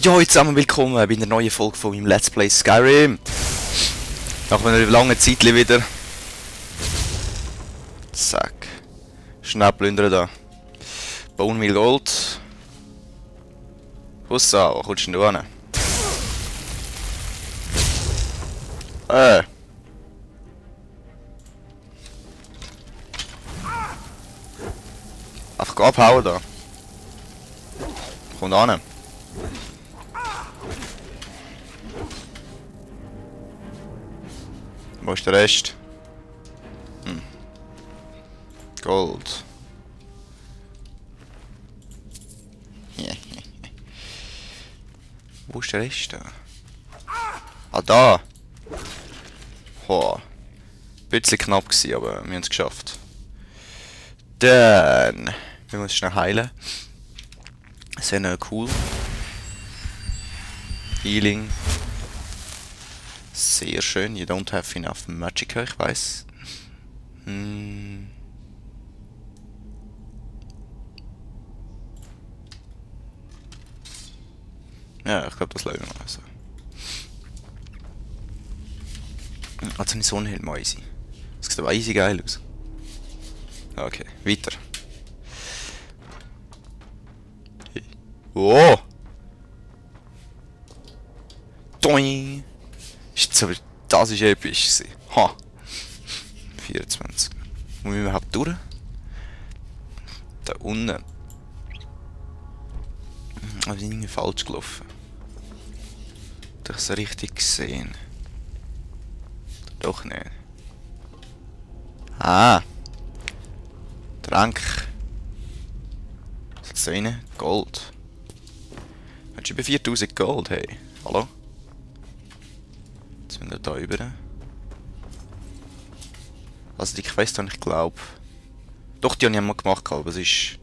Ja, heute zusammen willkommen bei einer neuen Folge von meinem Let's Play Skyrim. Nach einer langen Zeit wieder. Zack. Schnell plündern da. Bone Meal Gold. Hussa, wo kommst du denn hin? Einfach abhauen da. Kommt an. Wo ist der Rest? Gold. Wo ist der Rest da? Ah, da! Ho. Bisschen knapp gewesen, aber wir haben es geschafft. Dann. Wir müssen schnell heilen. Sehr cool. Healing. Sehr schön. You don't have enough Magicka, ich weiß. Ja, ich glaube, das lassen wir mal so. Also nicht so ein Helm easy. Das sieht aber easy geil aus. Okay, weiter. Hey. Oh! Doing! Das ist episch. Ha! 24. Wo müssen wir überhaupt durch? Da unten. Aber ich bin irgendwie falsch gelaufen. Hab ich es richtig gesehen? Doch nicht. Ah! Trank. Was ist da rein? Gold. Hast du über 4000 Gold, hey? Hallo? Jetzt sind wir da rüber. Also die Quest habe ich glaube. Doch, die habe ich mal gemacht, aber es ist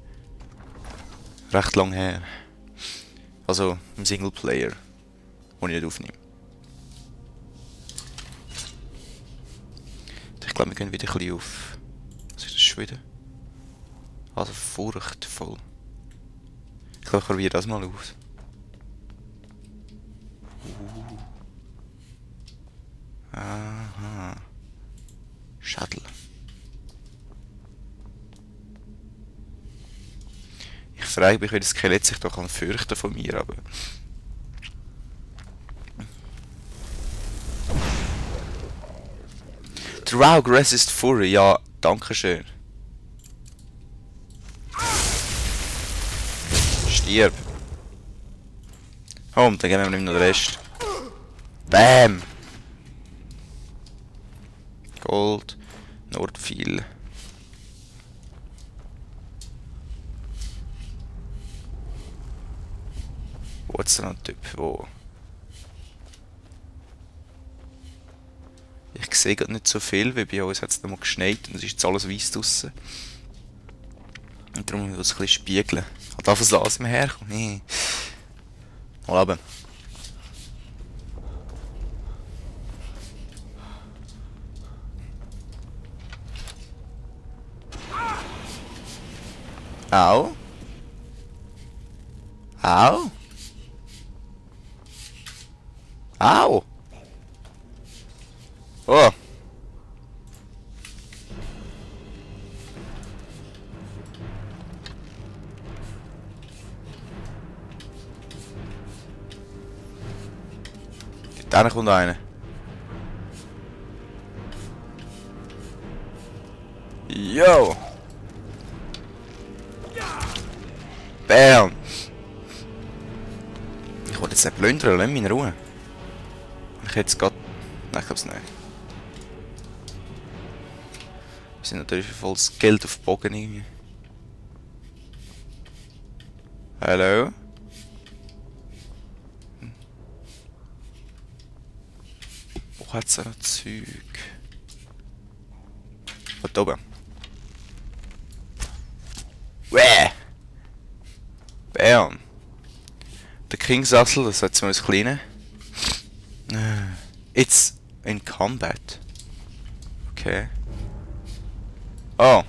recht lang her. Also im Singleplayer, den ich nicht aufnehme. Ich glaube, wir gehen wieder ein bisschen auf. Was ist das schon wieder? Also furchtvoll. Ich glaube, ich probiere das mal aus. Aha. Schädel. Ich frage mich, wie das Skelett sich doch fürchten von mir, aber... Draug Resist Fury, ja, danke schön. Stirb. Oh, dann geben wir nicht noch den Rest. Bam! Gold, Nordpfeil. Wo ist denn ein Typ? Wo? Ich sehe gerade nicht so viel, weil bei uns hat es noch mal geschneit und es ist jetzt alles weiss draussen. Und darum muss ich es ein bisschen spiegeln. Hat einfach so aus dem herkommen. Nee. Mal runter. Au. Au. Au. Oh. Da kommt einer. Yo. Bam! Ich wollte jetzt nicht plündern, lass mich in Ruhe. Ich hätte es gerade... Nein, ich glaube es nicht. Wir sind natürlich volles Geld auf Bogen irgendwie. Hallo? Wo hat es noch Zeug? Da oben. Wäh! Bam! Der Kingsattel, das hat so ein kleines. It's in combat. Okay. Oh.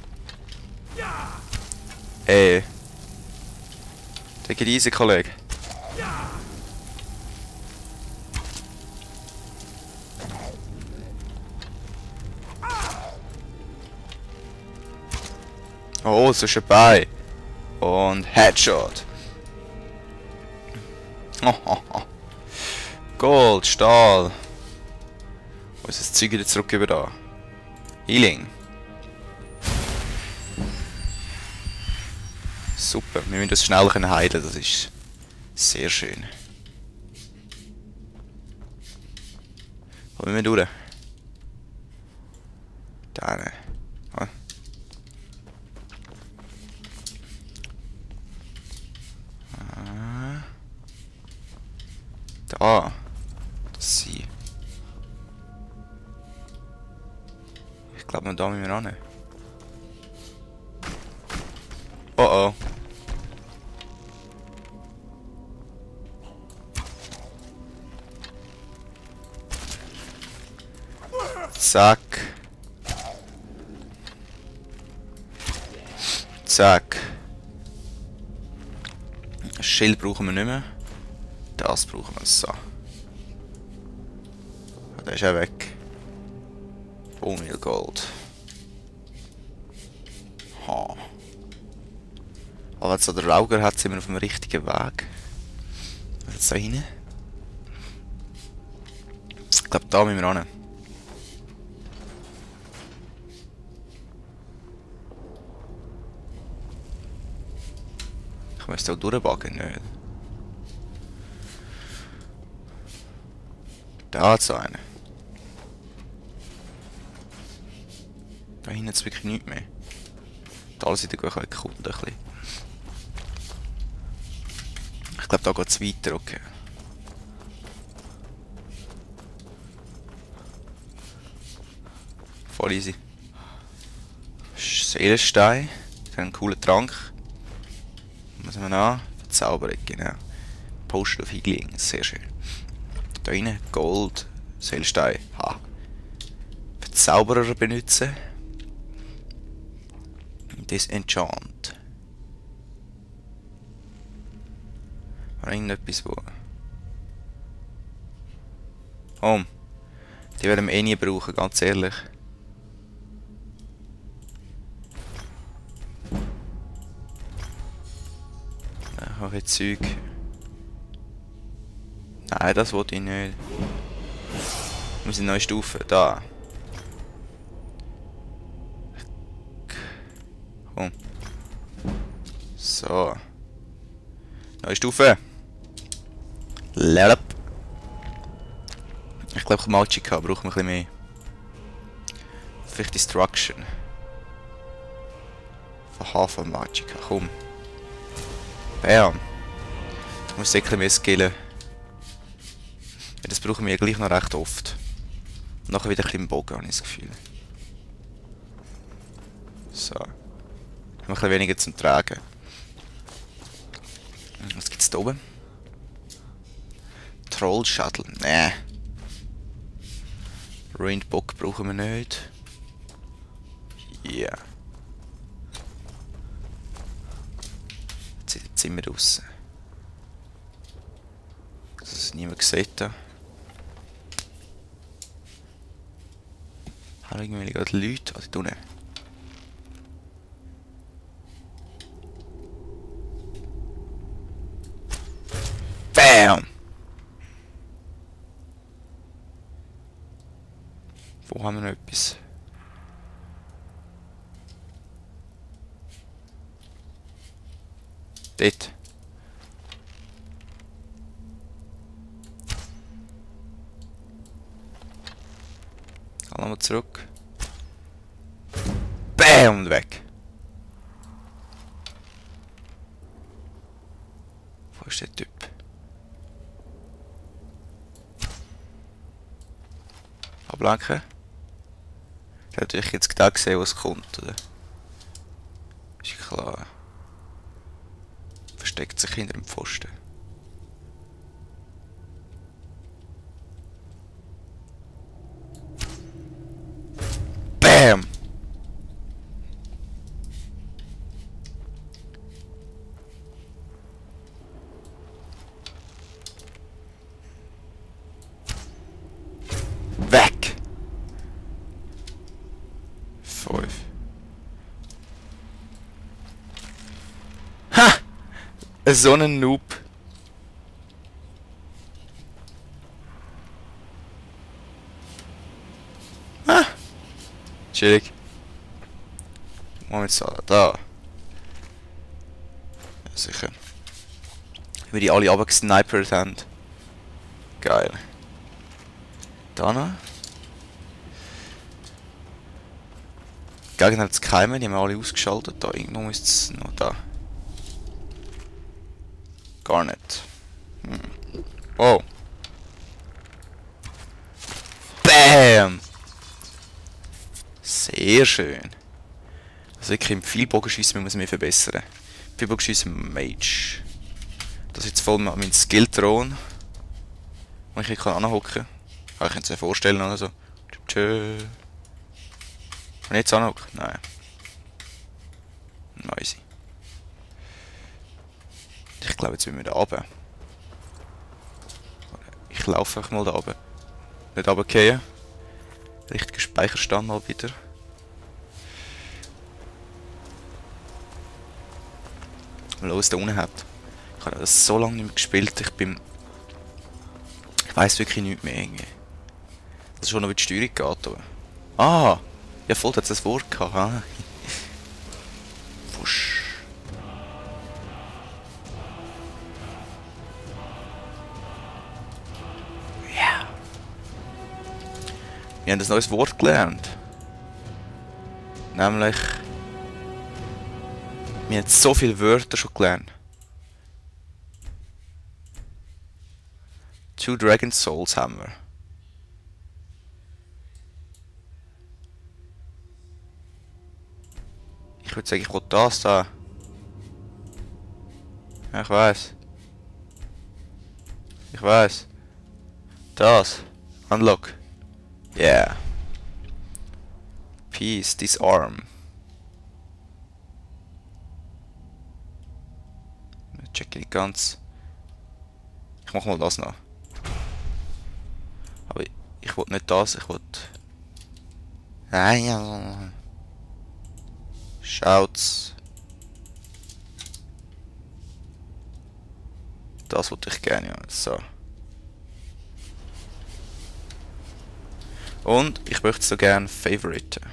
Take it easy, Kollege. Oh, so ist er bei. Und Headshot. Gold, Stahl. Wo ist das Zeug wieder zurück über da? Healing. Super, wir müssen das schnell heilen, das ist sehr schön. Wo müssen wir durch? Da. Ah. Da. Das sie. Ich glaube, da müssen wir ran. Oh oh. Zack. Zack. Das Schild brauchen wir nicht mehr. Das brauchen wir so. Der ist auch weg. Bohmil Gold. Ha. Aber wenn es so der Rauger hat, sind wir auf dem richtigen Weg. Was ist da rein? Ich glaube, da müssen wir ran. Ich muss da durchbacken, nicht? Da hat es einen. Da hinten ist wirklich nichts mehr. Die alle Seiten gehen weg unten ein bisschen. Ich glaube, da geht es weiter, okay. Voll easy. Seelenstein. Das ist ein cooler Trank. Was haben wir noch? Verzauberung, genau. Potion of Healing, sehr schön. Da rein, Gold, Seelenstein, ha. Verzauberer benutzen. Disenchant. War irgendetwas, wo... Oh. Die werden wir eh nie brauchen, ganz ehrlich. Ich habe jetzt Zeug. Nein, das wollte ich nicht. Wir sind neue Stufe. Da. Komm. So. Neue Stufe. Level up. Ich glaube, Magicka brauchen wir ein bisschen mehr. Vielleicht Destruction. Von Hafen Magicka. Komm. Bam. Ich muss sicher mehr skillen. Ja, das brauchen wir ja gleich noch recht oft. Und nachher wieder ein bisschen im Bogen, habe ich das Gefühl. So. Haben wir ein bisschen weniger zum Tragen. Was gibt's da oben? Troll Shuttle. Nee. Ruined Bock brauchen wir nicht. Ja. Yeah. Jetzt sind wir draussen. Dass es niemand sieht da. Haben irgendwie gerade Leute? Also da unten. Bam! Wo haben wir noch etwas? Dort. Gehen wir zurück. Bam! Und weg. Wo ist der Typ? Ablenken. Ich habe natürlich jetzt gedacht gesehen, was kommt, oder? Ist klar. Versteckt sich hinter dem Pfosten. Bam! Weg! 5. bin so ein Noob. Ah! Chillig. Moment, so, da. Ja, sicher. Wie die alle runtergesnipert haben. Geil. Da noch. Die Gegner hat es geheimen, die haben alle ausgeschaltet. Da irgendwo müsste es noch da. Gar nicht. Oh. Bam! Sehr schön. Also wirklich im Vielbogenschiessen muss ich mich verbessern. Vielbogenschiessen Mage. Das ist jetzt voll mein Skill-Thron. Wo ich hier anhocken kann. Ich könnte es mir vorstellen oder so. Tschö. Kann ich jetzt anhocken? Nein. Nice. Ich glaube, jetzt müssen wir da runter. Ich laufe einfach mal da runter. Nicht runtergehen. Richtiger Speicherstand mal wieder. Mal los, da unten hat. Ich habe das so lange nicht mehr gespielt. Ich weiss wirklich nichts mehr. Irgendwie. Das ist schon noch wie die Steuerung geht. Aber. Ah! Ja, voll, da hat es ein Wort gehabt. Ah. Wusch. Ja. Wir haben ein neues Wort gelernt. Nämlich. Wir haben so viele Wörter schon gelernt. Two Dragon Souls haben wir. Ich würde sagen, ich will das da. Ja, ich weiß. Ich weiß. Das. Unlock. Yeah. Peace, disarm. Ich checke die ganz. Ich mach mal das noch. Aber ich will nicht das, ich will. Nein, ja. Schaut's. Das wollte ich gerne, ja. So. Und ich möchte so gerne favoriten.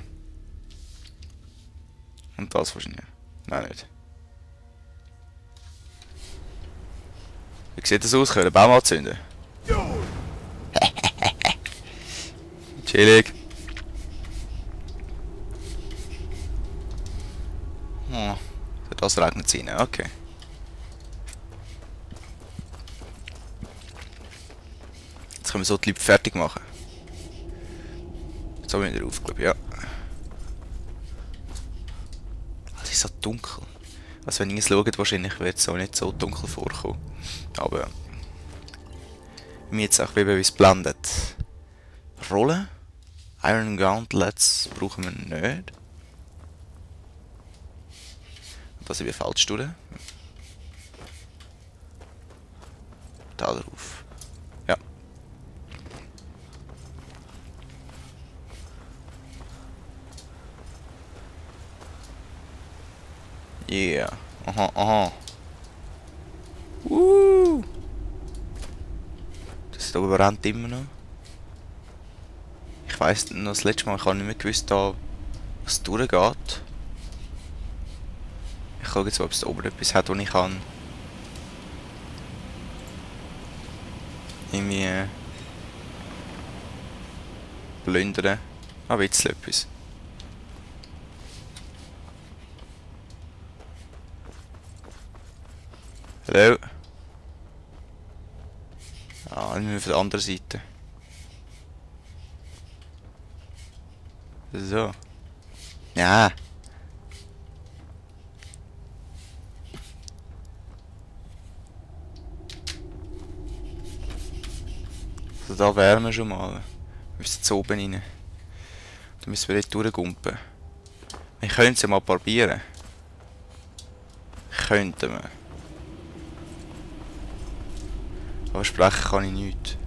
Und das wahrscheinlich. Nein, nicht. Wie sieht das aus? Können wir den Baum anzünden? Chillig. Oh, für das regnet es rein. Okay. Jetzt können wir so die Leute fertig machen. Jetzt haben wir wieder auf, glaube ich, ja. Es ist so dunkel. Also wenn ihr es schaut, wahrscheinlich wird es auch nicht so dunkel vorkommen. Aber mir jetzt auch wie bei uns blendet. Rollen. Iron Gauntlets brauchen wir nicht. Das sind wir falsch durch. Da drauf. Ja. Yeah. Aha, aha. Das da überrennt immer noch. Ich weiss noch das letzte Mal, ich habe nicht mehr gewusst, da was durchgeht. Ich schaue jetzt, ob es da oben etwas hat, wo ich kann. Irgendwie. Plündern. Ah, ein bisschen etwas. Hallo? Ah, dann müssen wir auf der anderen Seite. So. Ja. Also da wären wir schon mal. Wir müssen jetzt oben rein. Da müssen wir dort durchgumpen. Wir können es ja mal probieren. Könnten wir. Aber sprechen kann ich nichts.